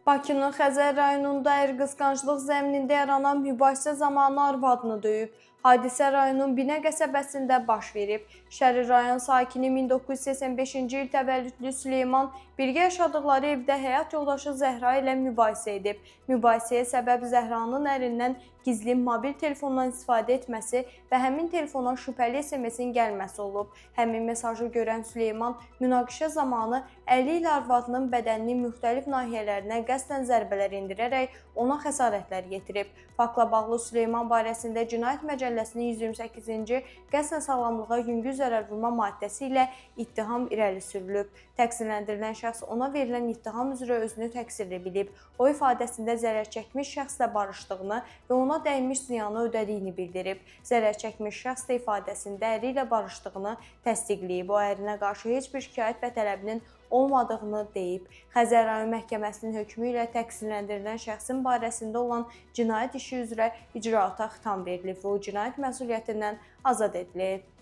Bakının Xəzər rayonunda ər qısqanclıq zəminində yaranan mübahisə zamanı arvadını döyüb. Hadisə rayonun Binə qəsəbəsində baş verib. Şəri rayon sakini 1985-ci il təvəllüdlü Süleyman birgə yaşadıkları evdə həyat yoldaşı Zəhra ilə mübahisə edib. Mübahisəyə səbəb Zəhranın ərindən gizli mobil telefondan istifadə etməsi və həmin telefona şübhəli SMS-in gəlməsi olub. Həmin mesajı görən Süleyman münaqişə zamanı əli ilə arvadının bədəninin müxtəlif nahiyələrinə qəsdən zərbələr endirərək ona xəsarətlər yetirib. Faktla bağlı Süleyman barəsində Cinayət Məcəlləsinin 128-ci qəsdən sağlamlığa yüngül zərər vurma maddəsi ilə ittiham irəli sürülüb. Təqsirləndirilən şəxs ona verilən ittiham üzrə özünü təqsirli bilib. O ifadəsində zərər çəkmiş şəxslə barışdığını və ona dəymiş ziyanı ödədiyini bildirib. Zərər çəkmiş şəxs də ifadəsində əri ilə barışdığını təsdiqləyib. O ərinə qarşı heç bir şikayət və tələbinin olmadığını deyib. Xəzər rayon məhkəməsinin hökmü ilə təqsirləndirilən şəxsin barəsində olan cinayət işi üzrə icraata xitam verilib və o cinayət məsuliyyətindən azad edilib.